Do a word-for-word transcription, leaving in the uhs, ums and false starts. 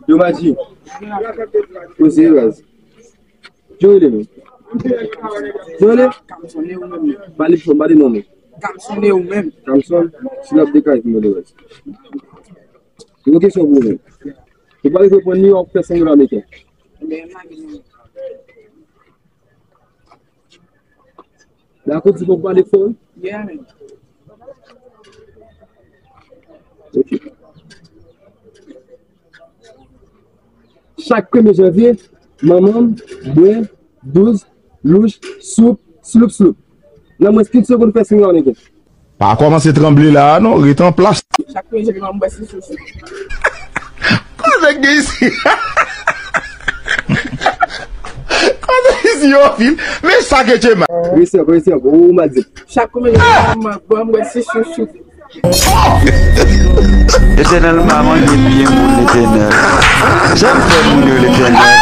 Yo, Madji. Poze, baz. Jan w rele menm? Jan w rele? Kamson, e ou menm? Pale fò, pale non men. Kamson, e ou menm? Kamson, si l ap dekay pou mwen de baz. Yon kesyon pou ou menm. Ou pa rive pran ni w ap fè senk dola ameriken. Ebyen, m lage non. Dakò, di fòk pale fò wi. Yeah, man. Ok. Chak premye janvye, manman m bwè douz louch soup, sloup sloup. Nan mwens kenz segonn fè senk dola ameriken. Pa kòmanse tranble la a non, ret an plas. Chak premye janvye, manman m bwè sis louch soup. Kote k gen isi? Kote isi yo vin? Men sa ke Chema. Resi ankò, resi ankò. Ou, ou mal di. Chak premye janvye, manman m bwè sis louch soup. Letènèl pa manje byen moun, Letènèl. Jan m fè moun yo, Letènèl.